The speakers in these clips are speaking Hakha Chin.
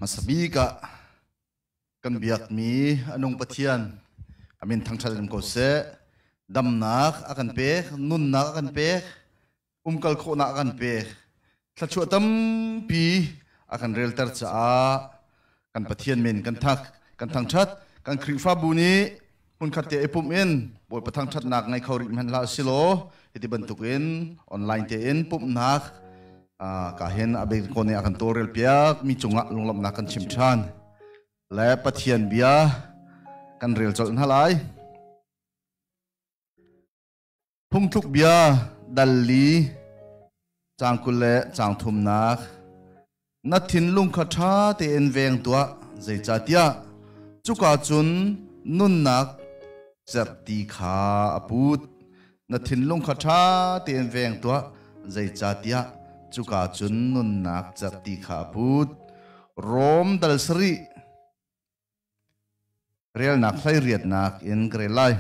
Hmasabik ah kan biakmi anung Pathian amin thangṭhat in ko seh. Damnak a kan pek, nunnak a kan pek, umkal khawhnak a kan pek. Thluachuah tampi a kan relter caah kan Pathian min kan thak, kan thangṭhat. Kan Khrihfabu nih hmunkhat te i pumh in Bawipa thangṭhatnak ngei kho rih hmanh hlah silaw hiti bantukin online tein pumhnak ka hin a bik ko nih a kan tawlrel piak mi cungah lunglawmhnak kan chim ṭhan le Pathian bia kan rel colh hna lai. Phungthluk bia dal li caang 20 le caang thumnak. Na thinlung kha ṭha tein veng tuah, zeicahtiah cuka cun nunnak cerhti kha a put. Na thinlung kha ṭha tein veng tuah, zeicahtiah cuka cun nunnak cerhti kha a put. Rom dal sarih relnak hleiriatnak in ka rel lai.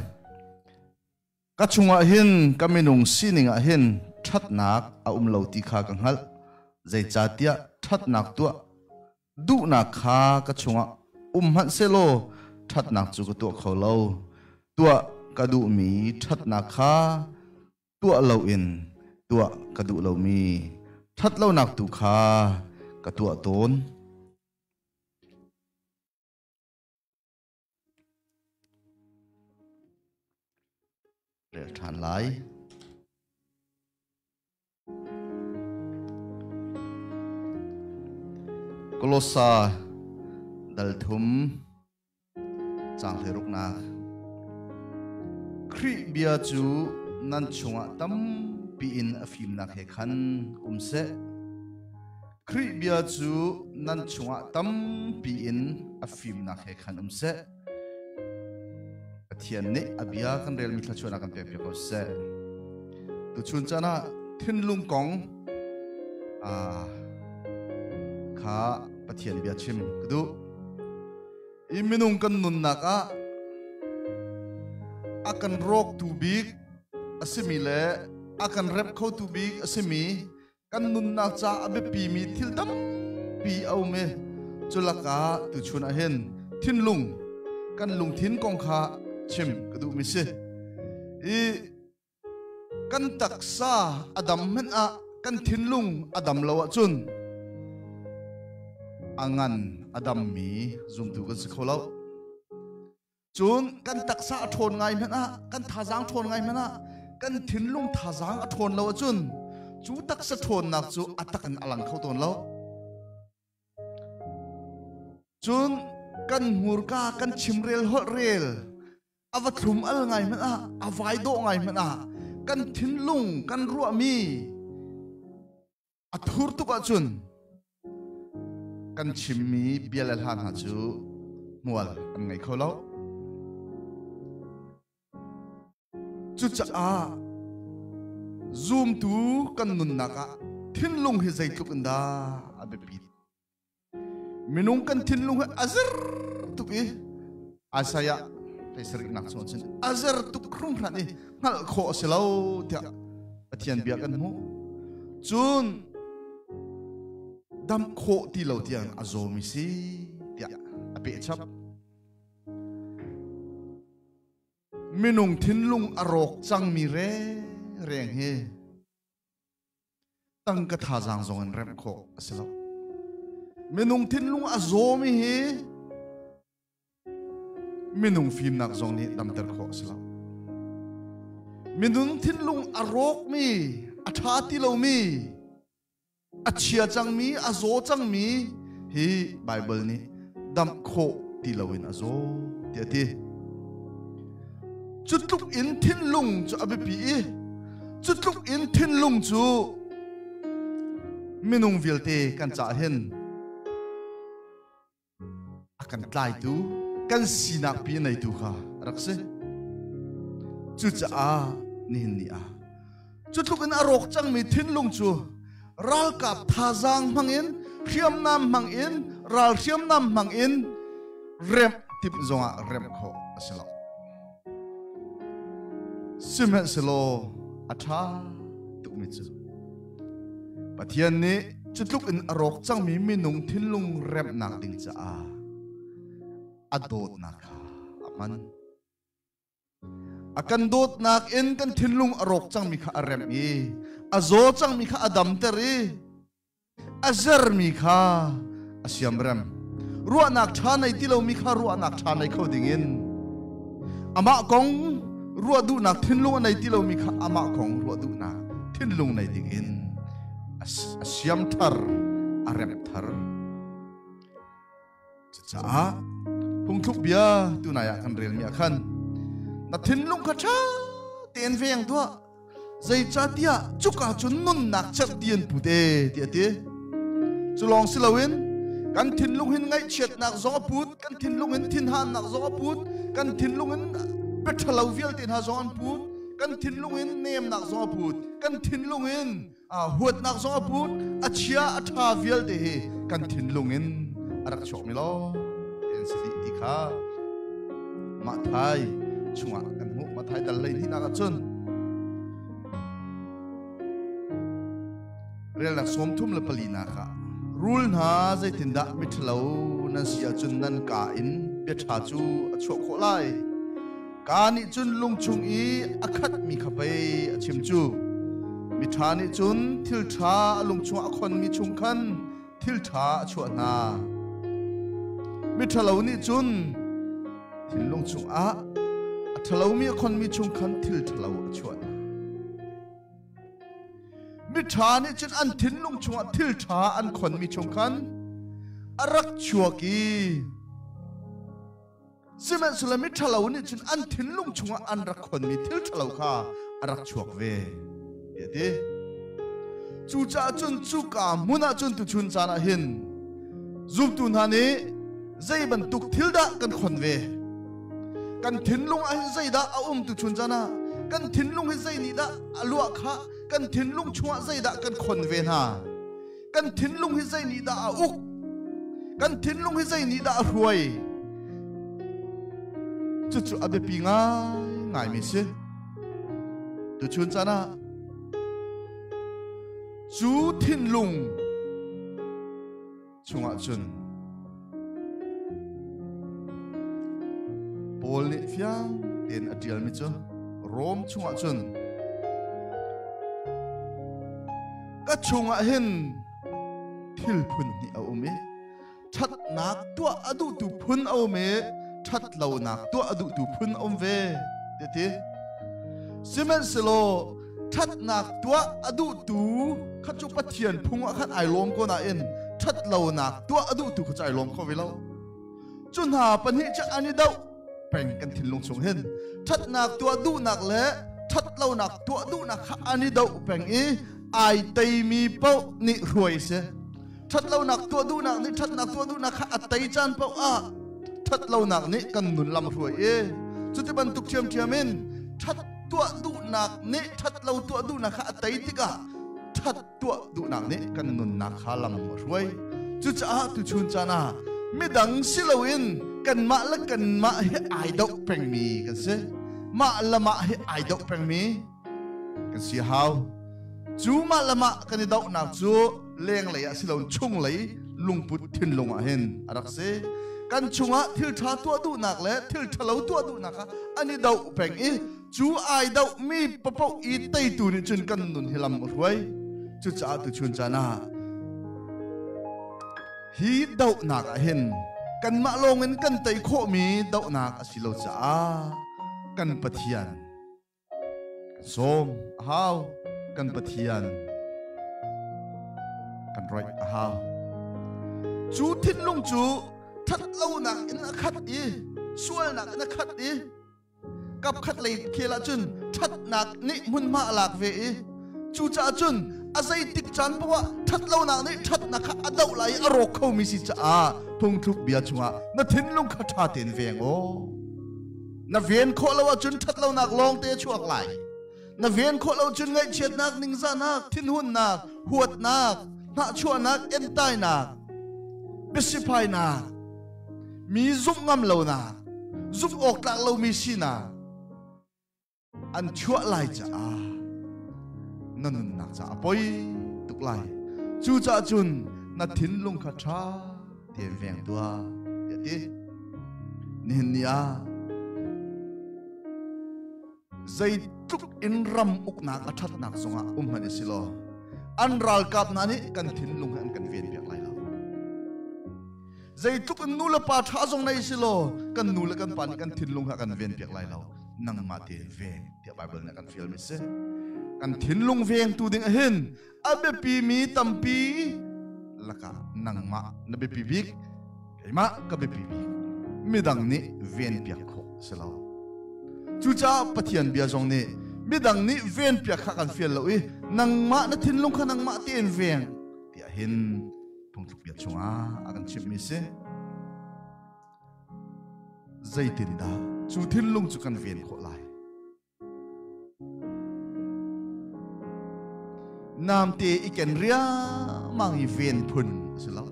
Ka chungah hin ka minung sining ah hin ṭhatnak a um lo ti kha ka hngalh. Zeicahtiah ṭhatnak tuah duhnak kha ka chungah um hmanh sehlaw ṭhatnak cu ka tuah kho lo. Tuah ka duhmi ṭhatnak kha tuah loin tuah ka duh lomi ṭhatlonak tu kha ka tuah tawn. Rel ṭhan lai. Kolosa dal thum caang hleiruknak. Khrih bia cu nan chungah tampi in a fimnak he khan um seh. Khrih bia cu nan chungah tampi in a fimnak he khan um seh. Pathian nih a bia kan relmi thluachuahnak kan pekpiak ko seh. Tuchun caan ah thinlung kong kha Pathian bia chim ka duh. I minung kan nunnak ah a kan rawktu bik a simi le a kan remh khotu bik a simi kan nunnak ca a biapimi thil tampi a um i culakah tuchun ah hin thinlung kan lungthin kong kha chim ka duhmi si. I kan taksa a dam hmanh ah kan thinlung a dam lo ahcun a ngan a dammi zumtu kan si kho lo. Cun kan taksa a ṭhawn ngai hmanh ah, kan thazaang ṭhawn ngai hmanh ah, kan thinlung thazaang a ṭhawn lo ahcun cu taksa ṭhawnnak cu a tak in a lang kho tawn lo. Cun kan hmurka kan chimrel holh rel a va thlum al ngai hmanh ah, a vai dawh ngai hmanh ah, kan thinlung kan ruahmi a thur tuk ahcun kan chimmi bia le hla hna cu hmual an ngei kho lo. Cucaah zumtu kan nunnak ah thinlung hi zeitluk in dah a biapit. Minung kan thinlung hi a zer tuk i Isaiah 37nak chung cun a zer tuk hringhran i hngalh khawh a si lo tiah Pathian bia kan hmuh. Cun dam khawh ti lo tiang a zawmi si tiah a peh chap. Minung thinlung a rawk cangmi reng hi tangka thazaang zong in remh khawh a si lo. Minung thinlung a zawmi hi minung fimnak zong nih damter khawh a si lo. Minung thinlung a rawkmi, a ṭha ti lomi, a chia cangmi, a zaw cangmi hi Baibal nih damh khawh ti loin a zaw tiah a ti. Cu tluk in thinlung cu a biapi i cu tluk in thinlung cu minung vialte kan cah hin a kan tlaitu kan sinak pi neitu kha rak si. Cucaah nihin ni ah cu tluk in a rawk cangmi thinlung cu ralkap thazaang hmangin hriamnam hmangin ral hriamnam hmangin remh timh zongah remh khawh a si lo. Sihmanhsehlaw a ṭha tukmi cu Pathian nih Cu tluk in a rawk cangmi minung thinlung remhnak ding caah a dawtnak kha a hman. A kan dawtnak in kan thinlung a rawk cangmi kha a remh i a zaw cangmi kha a damter i a zermi kha a siamrem. Ruahnak ṭha nei ti lomi kha ruahnak ṭha nei kho dingin amah kong ruah duhnak thinlung a nei ti lomi kha amah kong ruah duhnak thinlung nei dingin a siam thar, a remh thar. Cucaah phungthluk bia tunai ah kan relmi ah khan na thinlung kha ṭha tein veng tuah, zeicahtiah cuka cun nunnak cerhti an put e ti a ti. Cu lawng si loin kan thinlung hin ngaihchiatnak zong a put, kan thinlung in thinhannak zong a put, kan thinlung in biaṭhalo vialte hna zong an put, kan thinlung in nemnak zong a put, kan thinlung in huatnak zong a put, a chia a ṭha vialte hi kan thinlung in a rak chuakmi lawng an si dih ti kha Mathai chungah kan hmuh. Mathai dal 12nak ah cun relnak 34nak ah, rul hna, zeitindah miṭhalo nan si ahcun nan kaa in bia ṭha cu a chuah khawh lai? Kaa nih cun lung chung i a khatmi kha pei a chim cu. Miṭha nih cun thil ṭha a lung chungah a khonmi chung khan thil ṭha a chuah hna. Miṭhalo nih cun thinlung chungah a ṭhalomi a khonmi chung khan thil ṭhalo a chuah hna. Miṭha nih cun an thinlung chungah thil ṭha an khonmi chung khan a rak chuak i, sihmanhsehlaw miṭhalo nih cun an thinlung chungah an rak khonmi thil ṭhalo kha a rak chuak ve, ti a ti. Cucaah cun cuka hmun ah cun tuchun caan ah hin zumtu hna nih zei bantuk thil dah kan khon ve? Kan thinlung ah hin zeidah a um tuchun caan ah? Kan thinlung hi zei nih dah a luah khah? Kan thinlung chungah zeidah kan khon ve hna? Kan thinlung hi zei nih dah a uk? Kan thinlung hi zei nih dah a hruai? Cucu a biapi ngaingaimi si. Tuchun caan ah cu thinlung chungah cun Paul nih fiang tein a ṭialmi cu Rom chungah cun, ka chungah hin thil phun hnih a um i ṭhatnak tuah a duhtu phun a um i ṭhatlonak tuah a duhtu phun a um ve, ti ti. Sihmanhsehlaw ṭhatnak tuah a duhtu kha cu Pathian phung ah khan ai lawm ko nain ṭhatlonak tuah a duhtu kha cu ai lawm kho ve lo. Cu hna pahnih cu an i doh peng. Kan thinlung chung hin ṭhatnak tuah duhnak le ṭhatlonak tuah duhnak kha an i doh peng i ai teimi paoh nih hruai si. Ṭhatlonak tuah duhnak nih ṭhatnak tuah duhnak kha a tei caan paoh ah ṭhatlonak nih kan nun lam hruai i, cuti bantuk ṭhiamṭhiam in ṭhat tuah duhnak nih ṭhatlo tuah duhnak kha a tei tikah ṭhat tuah duhnak nih kan nunnak kha lam a hruai. Cucaah tuchun caan ah midang si loin kanmah le kanmah hi ai doh pengmi kan si. Mah le mah hi ai doh pengmi kan si hau. Cu mah le mah kan i dohnak cu lenglei ah si loin chunglei lungput thinlung ah hin a rak si. Kan chungah thil ṭha tuah duhnak le thil ṭhalo tuah duhnak kha an i doh peng i cu ai dohmi papoh i teitu nih cun kan nun hi lam a hruai. Cucaah tuchun caan ah hi dohnak ah hin kanmah lawngin kan tei khawhmi dohnak a si lo caah kan Pathian kan sawm a hau, kan Pathian kan roih a hau. Cu thinlung cu thatlonak in a khat i sualnak in a khat i kapkhat lei khel ahcun ṭhatnak nih hmunhma a lak ve i, cucaah cun a zeitik caan poah ṭhatlonak nih ṭhatnak kha a doh lai i a rawk khomi si caah phungthluk bia chungah na thinlung kha ṭha tein veng aw. Na ven khawh lo ahcun ṭhatlonak lawng te a chuak lai. Na ven khawh lo cun ngaihchiatnak, ningzahnak, thinhunnak, huatnak, hnahchuahnak, entainak, biasiphainak, mi zumh ngam lonak, zumh awk tlak lomi sinak an chuah lai caah na nunnak caah poi tuk lai. Cucaah cun na thinlung kha ṭha tein veng tuah tiah ti. Nihin ni ah zeitluk in ram uknak a ṭhatnak zongah um hmanh i si law an ralkap hna nih kan thinlung he an kan ven piak lai lo. Zeitluk in nu le pa ṭha zong nei si law kan nu le kan pa nih kan thinlung kha kan ven piak lai lo. Nangmah tein veng tiah Bible nih a kan fialmi si. Kan thinlung vengtu ding ahhin a biapimi tampi lakah nangmah na biapi bik, keimah ka biapi bik. Midang nih ven piak khawh a si lo. Cucaah Pathian bia zong nih midang nih ven piak kha kan fial lo i nangmah na thinlung kha nangmah tein veng tiah hin phungthluk bia chungah a kan chimhmi si. Zeitindah cu thinlung cu kan ven khawh lai? Namte i ken riangmang i ven phun a si lo.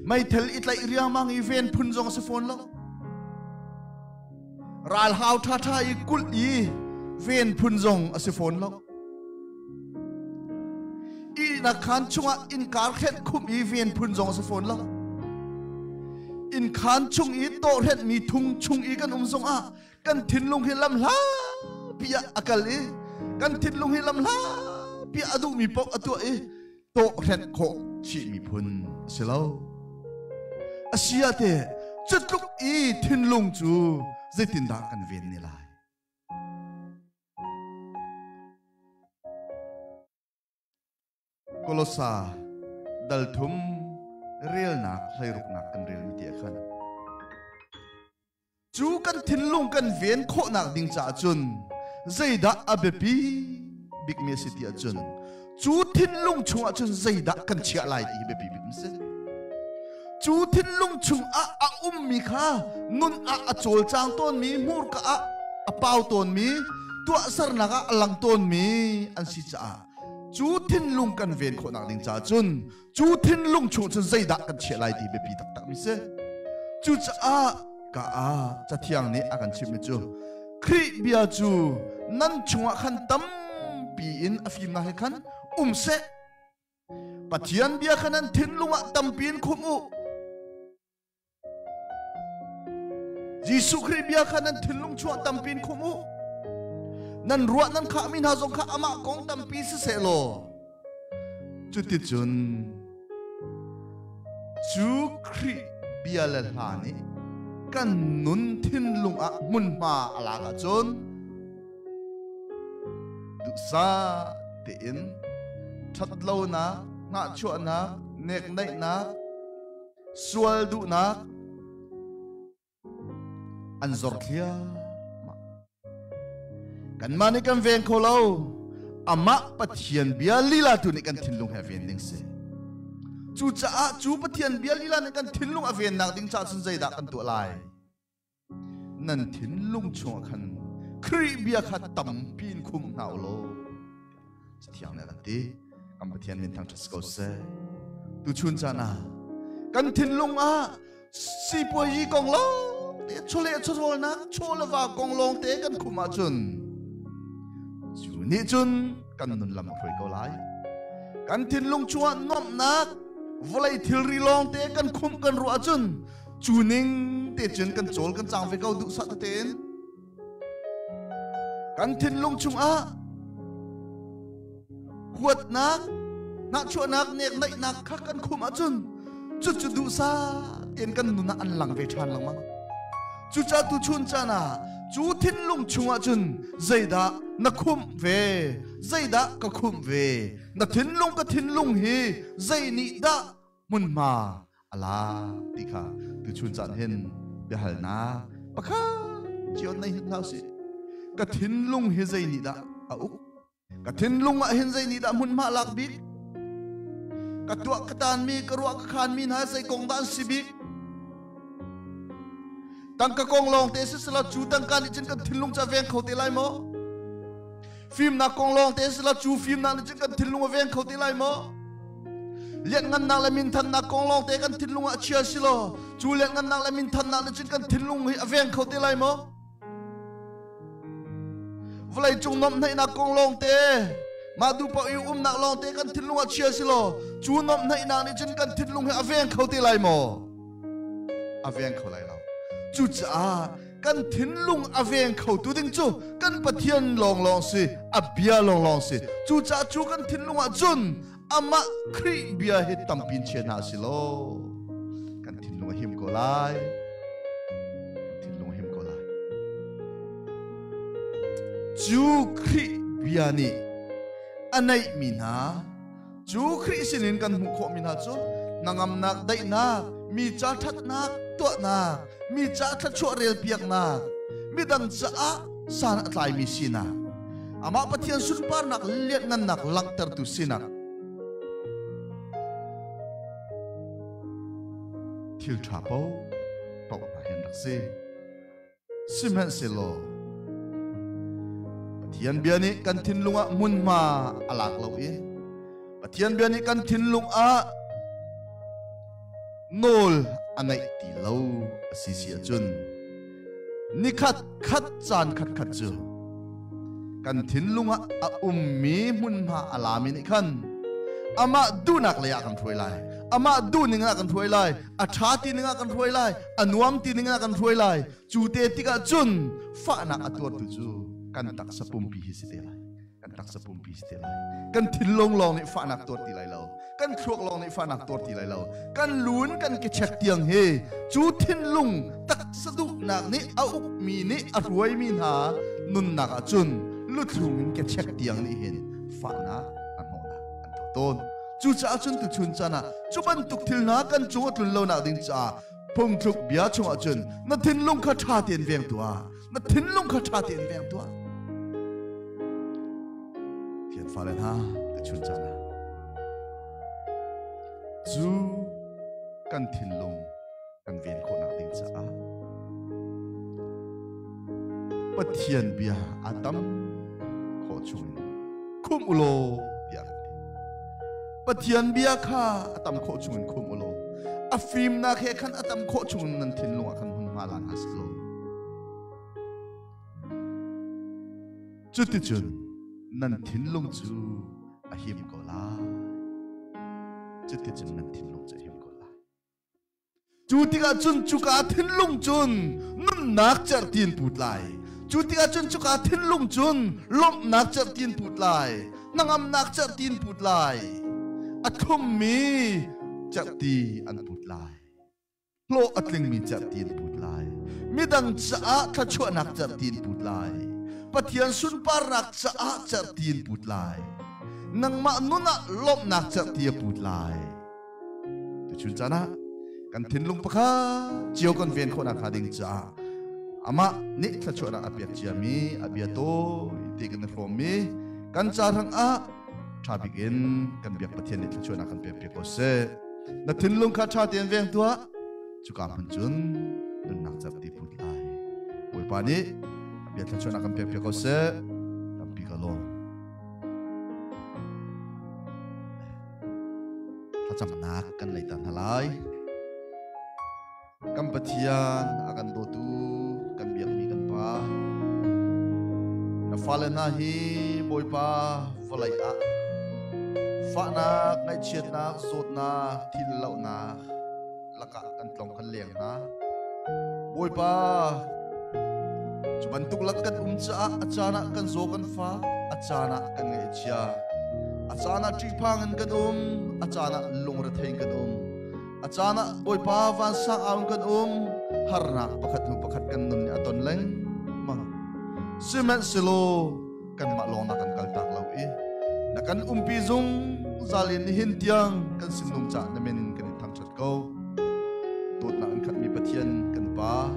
Meithal i tlaih riangmang i ven phun zong a si fawn lo. Ralhau ṭhaṭha i kulh i ven phun zong a si fawn lo. Ihnak khaan chungah innkar hrenh khumh i ven phun zong a si fawn lo. Innkhaan chung i tawhrenhmi thung chung i kan um zongah kan thinlung hi lam hlapi ah a kal i kan thinlung hi lam hlapi ah a duhmi paoh a tuah i tawhrenh khawh chihmi phun a si lo. A si ah teh cutluk i thinlung cu zeitindah kan ven ne lai? Kolosa dal thum relnak hleiruknak kan relmi ti ah khan cu kan thinlung kan ven khawhnak ding caah cun zeidah a biapi bikmi a si ti ahcun cu thinlung chungah cun zeidah kan chiah lai ti hi biapi bik a si. Cu thinlung chungah a ummi kha nun ah a cawlcang tawnmi, hmurka ah a pau tawnmi, tuahsernak ah a lang tawnmi an si caah cu thinlung kan ven khawhnak ding caah cun cu thinlung chung cun zeidah kan chiah lai ti biapi taktak mi si. Cucaah ka a cathiang nih a kan chimhmi cu Khrih bia cu nan chungah khan tampi in a fimnak he khan um seh. Pathian bia kha nan thinlung ah tampi in khumh u. Jesuh Khrih bia kha nan thinlung chuah tampi in khumh u. Nan ruah nan khahmi hna zong kha amah kong tampi siseh law cuticun cu Khrih bia le hla nih kan nun thinlung ah hmunhma a lak ahcun duhsah tein ṭhatlonak, hnahchuahnak, nekneihnak, sual duhnak an zor thliahmah. Kanmah nih kan veng kho lo. Amah Pathian bia lila tu nih kan thinlung he ven ding si. Cucaah cu Pathian bia lila nih kan thinlung a vennak ding caah cun zeidah kan tuah lai? Nan thinlung chungah khan Khrih bia kha tampi in khum hna u law Cathiang nih a kan ti. Kan Pathian min thangṭhat si ko seh. Tuchun caan ah kan thinlung ah sipuazi kong lawng te chawleh chawhrawlnak chaw le va kong lawng te kan khum ahcun cu nih cun kan nun lam a hruai ko lai. Kan thinlung chungah nuamhnak vawlei thilri lawng te kan khumh kan ruah ahcun cu ning te cun kan cawl kan cang ve ko duhsah tein. Kan thinlung chungah huatnak, nahchuahnak, neknaihnak kha kan khum ahcun cucu duhsah tein kan nun ah an lang ve ṭhan lengmang. Cucaah tuchun caan ah cu thinlung chungah cun zeidah na khumh ve, zeidah ka khumh ve, na thinlung ka thinlung hi zei nih dah hmunhma a lak ti kha tuchun caan hin biahalnak pakhat cio nei hin hna usih. Ka thinlung hi zei nih dah a uk? Ka thinlung ah hin zei nih dah hmunhma lak bik? Ka tuah ka taanmi, ka ruah ka khanmi hna zei kong dah an si bik? Tangka kong lawng te si sela cu tangka nih cun kan thinlung cu a veng kho te lai maw? Fimnak kong lawng te si la cu fimnak nih cun kan thinlung a veng kho te lai maw? Lianhngannak le minthannak kong lawng te kan thinlung ah chia si law cu lianhngannak le minthannak nih cun kan thinlung hi a veng kho te lai maw? Vawlei cung nuamhhnaihnak kong lawng te Mah duh paoh i umnak lawngte kan thinlung ah chia si law cu nuamhnaihnak nih cun kan thinlung hi a veng kho te lai maw? A veng kho lai lo. Cucaah kan thinlung a veng kho tu ding cu kan Pathian lawnglawng si, a bia lawnglawng si. Cucaah cu kan thinlung ah cun amah Khrih bia hi tampi in chia hna si law kan thinlung a him ko lai. Kan thinlung a him ko lai. Cu Khrih bia nih a neihmi hna, cu Khrih sinin kan hmuh khawhmi hna cu hnangamnak, daihnak, mi ca ṭhatnak tuahnak, mi ca thluachuah relpiaknak, midang caah san a tlaimi sinak, amah Pathian sunparnak lianhngannak langhtertu sinak, thil ṭha paohpaoh hna hin rak si. Sihmanhsehlaw Pathian bia nih kan thinlung ah hmunhma a lak lo i Pathian bia nih kan thinlung ah nawl a neih ti lo a si si ahcun nikhat khat caan khat khat cu kan thinlung ah a ummi hmunhma a lami nih khan amah duhnak lei ah kan hruai lai, amah duhning ah kan hruai lai, a ṭha ti ning ah kan hruai lai, a nuam ti ning ah kan hruai lai. Cu te tikah cun fahnak a tuartu cu kan taksa pumpi hi si te lai, kan taksa pumpi si te lai. Kan thinlung lawng nih fahnak tuar ti lai lo, kan thluak lawng nih fahnak tuar ti lai lo, kan lun kan kechek tiang hi cu thinlung taksa duhnak nih a ukmi nih a hruaimi hna nunnak ah cun luthlung in kechek tiang nih hin fahnak a hnawhnak an tuah tawn. Cucaah cun tuchun caan ah cu bantuk thil hna kan cung a tlun lonak ding caah phungthluk bia chungah cun na thinlung kha ṭha tein veng tuah, na thinlung kha ṭha tein veng tuah. Thian fale hna, tuchun caan ah cu kan thinlung kan ven khawhnak ding caah Pathian bia a tam khawh chungin khum ulaw tiah kan ti. Pathian bia kha a tam khawh chungin khum ulaw, a fimnak he khan a tam khawh chungin nan thinlung ah khan hmunhma la hna seh law cuticun nan thinlung cu a him ko lai. Cuticun nan thinlung cu a him ko lai. Cu tikah cun cuka thinlung cun nunnak cerhti in put lai. Cu tikah cun cuka thinlung cun lawmhnak cerhti in put lai. Hnangamnak cerhti in put lai. A thlummi cerhti an put lai. Hlawh a tlingmi cerhti in put lai. Midang caah thluachuahnak cerhti in put lai. Pathian sunparnak caah cerhti in put lai. Nangmah nun ah lawmhnak cerhti a put lai. Tuchun caan ah kan thinlung pakhat cio kan ven khawhnak hnga ding caah amah nih thluachuahnak a pek ciami a bia tawi te kan i hrawmmi kan ca hrang ah ṭha bik in kan biak Pathian nih thluachuahnak kan pek piak ko seh. Na thinlung kha ṭha tein veng tuah, cuka hmun cun nunnak cerhti put lai. Bawipa nih a bia thluachuahnak kan pek piak ko seh. Tampi ka lawm. Thlacamnak kan lei ta hna lai. Kan Pathian a kan dawtu kan biakmi kan Pa, na fale hna hi Bawipa vawlei ah fahnak, ngaihchiatnak, zawtnak, thil lohnak lakah kan tlong kan leng hna. Bawipa, cu bantuk lak kan um caah a caan ah kan zaw kan fa, a caan ah kan ngaihchia, a caan ah ṭihphang in kan um, a caan ah lungrethei in kan um, a caan ah Bawipa vansang au in kan um, harnak pakhat hnu pakhat kan nun nih a ton lengmang. Sihmanhsehlaw kanmah lawng na kan kaltak lo i na kan umpi zungzal in nihin tiang kan sinum cah na min in kan in thangṭhat ko. Dawtnak in khatmi Pathian kan Pa,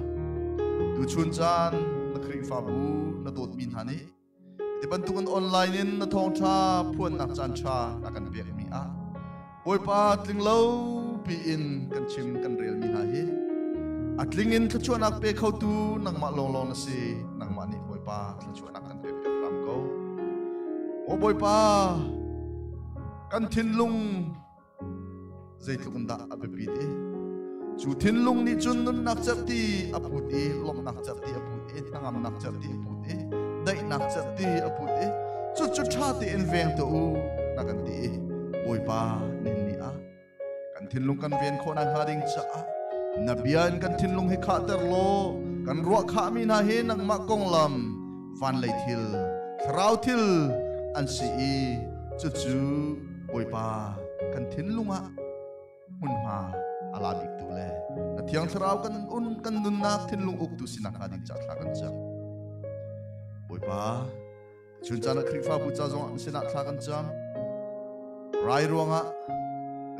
tuchun caan na Khrihfabu na dawtmi hna nih ti bantukin online in na thawngṭha phuannak caan ṭha na kan pekmi ah Bawipa tlinglo piin kan chim kan relmi hna hi a tling in thluachuahnak pe khotu nangmah lawnglawng na si. Nangmah nih Bawipa thluachuahnak kan pek piak hram ko. Aw Bawipa, kan thinlung zeitluk in dah a biapit i cu thinlung nih cun nunnak cerhti a put i lawmhnak cerhti a put i hnangamnak cerhti a put i daihnak cerhti a put i Cucu ṭha tein veng tuah u na kan ti i Bawipa nin ni ah kan thinlung kan ven khawh nakhnga ding caah na bia in kan thinlung hi khahter law kan ruah khahmi hna hi nangmah konglam van lei thil thlarau thil an si i cucu Bawipa kan thinlung ah hmunhma a la bik tu le na thiang thlarau kan un kan nunnak thinlung uktu sinak hnga ding ca thla kan cam. Bawipa, chun caan ah Khrihfabu ca zong ah sinah thla kan cam. Rai ruangah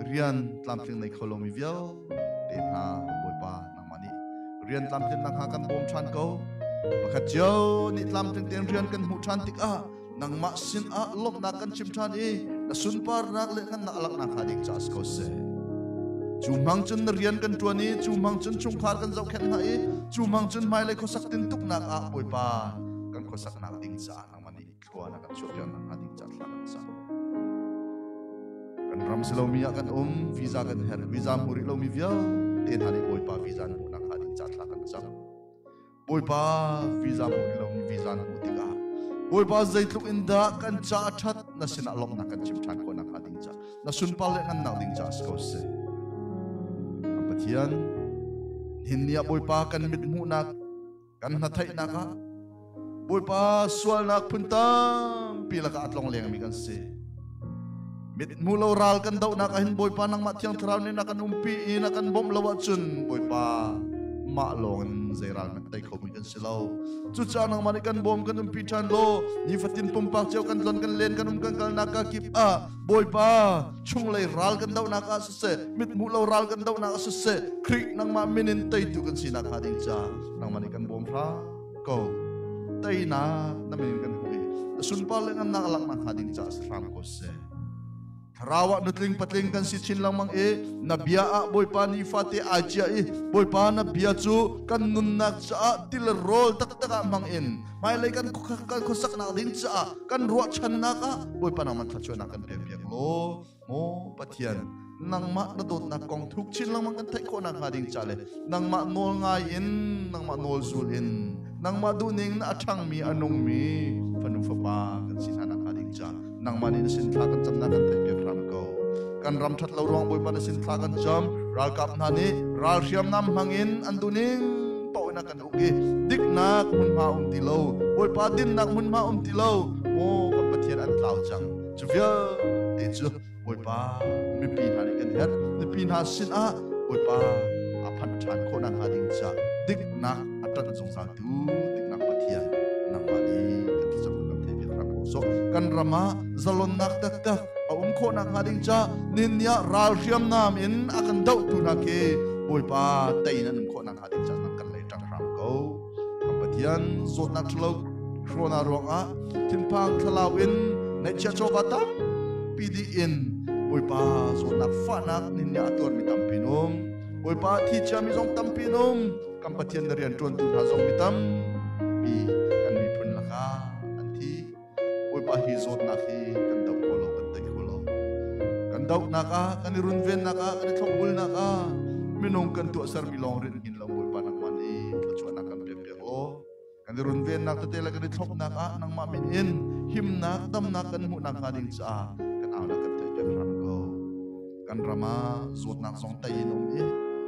rian tlamtling nei kho lomi vialte hna, Bawipa, nangmah nih rian tlamtlinnak hnga kan bawm ṭhan ko. Pakhat cio nih tlamtling tein rian kan hmuh ṭhan tikah nangmah sin ah lawmhnak kan chim ṭhan i na sunparnak le ngannak alaknak hnga ding ca si ko seh. Cu hmang cun na rian kan ṭuan i cu hmang cun chungkhar kan zohkhenh hna i cu hmang cun hmailei khuasak tintuknak ah Bawipa kan khuasaknak ding caah nangmah nih thlua na kan chuahpiaknak hnga ding caah thla kan cam. Kan ram si lomi ah kan um, visa kan herh, visa hmu rih lomi vialte hna nih Bawipa visa an hmuhnak hnga ding caah thla kan cam. Bawipa visa hmuh rih lomi visa na hmuh tikah Bawipa zeitluk in dah kan ca a ṭhat na sinah lawmhnak kan chim ṭhan khawh nakhnga ding caah na sunpar le ngannak ding caah si ko seh. Kan Pathian, nihin ni ah Bawipa kan mit hmuhnak kan hnatheihnak ah Bawipa sualnak phun tampi lakah a tlong lengmi kan si. Mit hmu lo ral kan dohnak ahhin Bawipa nangmah Thiang Thlarau nih na kan umpi i na kan bawmh lo ahcun Bawipa mah lawng in zei ral hmanh tei khomi kan si lo. Cucaah nangmah nih kan bawm kan umpi ṭhan law nifatin pumpak cio kan tlon kan len kan um kan kalnak ka kip ah Bawipa chunglei ral kan dohnak ah siseh, mithmuh lo ral kan dohnak ah siseh, Khrih nangmah min in teitu kan sinak hnga ding ca nangmah nih kan bawm hram ko. Teinak na min in kan hmu i na sunpar le ngannak laknak hnga ding ca si hram ko seh. Thlarau ah nutling patling kan si chin lengmang i na bia ah Bawipa nifate ai cia i Bawipa na bia cu kan nunnak caah til rawl taktak ah hmang in hmailei kan kan khuasaknak ding caah kan ruahchannak ah Bawipa nangmah thluachuahnak kan pek piak law, maw Pathian, nangmah na dawtnak kong thuk chin lengmang kan theih khawhnak hnga ding ca le nangmah nawl ngai in, nangmah nawl zul in, nangmah duhning na a ṭhangmi a nungmi fanu fapa kan si hna nak hnga ding ca nangmah nih na sin thla kan camnak kan theih piak hram ko. Kan ram ṭhat lo ruang Bawipa na sin thla kan cam. Ralkap hna nih ral hriamnam hmangin an duhning paoh in a kan uk i diknak hmunhma um ti lo, Bawipa, dinnak hmunhma um ti lo. Maw kan Pathian, an tlau cang. Cu vialte cu Bawipa mipi hna nih kan herh. Mipi hna sin ah Bawipa a phanh ṭhan khawh nakhnga ding caah diknak a ṭanh zungzal tu diknak Pathian nangmah nih kan thlacam kan theih piak hram ko sawh. Kan ram ah zalonnak taktak a um khawh nakhnga ding caah nin ah ral hriamnam in a kan dohtu hna khi Bawipa tei in an um khawh nakhnga ding caah nang kan lei ṭang hram ko. Kan Pathian, zawtnak ṭhalo corona ruangah thinphang thlalau in ngaihchia chawva tampi dih in Bawipa zawtnak fahnak nin nih a tuarmi tampi num, Bawipa thi ciami zong tampi num. Kan Pathian, na rian ṭuantu hna zong mi tampi kan miphun lakah an thi. Bawipa, hi zawtnak hi kan doh kho lo, kan tei kho lo. Kan dohnak ah, kan i runvennak ah, kan i thlopbulnak ah minung kan tuahsermi lawng rinh hin lo. Bawipa, nangmah nih thluachuahnak kan pek piak law kan i runvennak tete le kan i thlopnak ah nangmah min in himnak damnak kan hmuhnak hnga ding caah kan aunak kan theih piak hram ko. Kan ram ah zawtnak zong tei in um i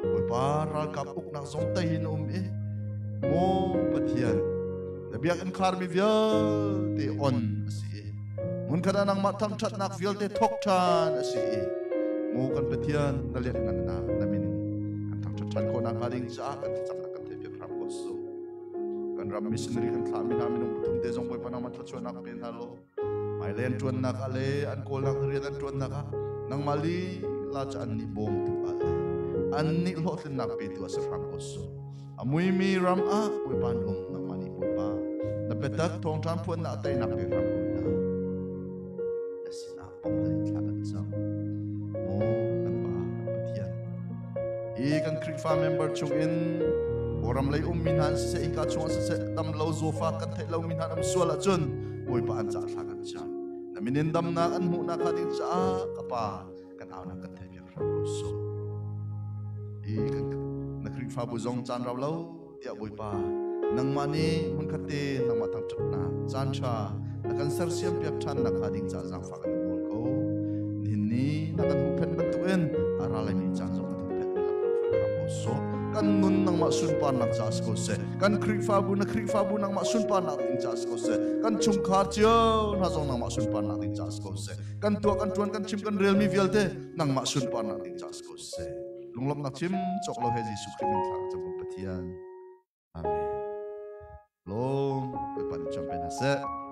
Bawipa ralkap uknak zong tei in um i maw Pathian, na biakinn kharmi vialte on a si i hmunkhat ah nangmah thangṭhatnak vialte thawk ṭhan a si i maw kan Pathian, na lianhngannak na min in kan thangṭhat ṭhan khawh nakhnga ding caah kan thlacamnak kan theih piak hram ko su. Kan ram missionary kan thlahmi hna minung pathum te zong Bawipa nangmah thluachuahnak pe hna law hmailei an ṭuannak ah le an kawlnak rian an ṭuannak ah nangmah lila cu an nih bawmtu ah le an nih hlawhtlinnak petu ah si hram ko su. A muimi ram ah Bawipa an um, nangmah nih Bawipa na biatak thawngṭha phuannak a teinak pe hram ko hna. Na sinah pomhal in thla kan cam, maw kan Pa, kan Pathian. Hi kan Khrihfa member chungin Kawlram lei ummi hna an siseh, hika chungah siseh, dam lo zawfa kan theih lomi hna an um sual ahcun Bawipa an caah thla kan cam. Na min in damnak an hmuhnak hnga ding caah ka Pa kan aunak kan theih piak hram ko sawh. Hi kan na Khrihfabu zong caan rau lo tiah Bawipa Nangmah nih hmunkhat te nangmah thangṭhatnak caan ṭha na kan sersiam piak ṭhan nak hnga ding caah zaangfah kan nawl ko. Nihin ni na kan huhphenh bantukin a ra laimi caan zong kan huhphenh in lam kan hruai hram ko sawh. Kan nun nangmah sunparnak caah si ko seh. Kan Khrihfabu na Khrihfabu nangmah sunparnak ding caah si ko seh. Kan chungkhar cio hna zong nangmah sunparnak ding caah si ko seh. Kan tuah kan ṭuan kan chim kan relmi vialte nangmah sunparnak ding caah si ko seh. Lunglawmhnak chim cawk lo he Jesuh Khrih min thla ka cam Pathian. Amen. Lawm Bawipa nih champion hna seh.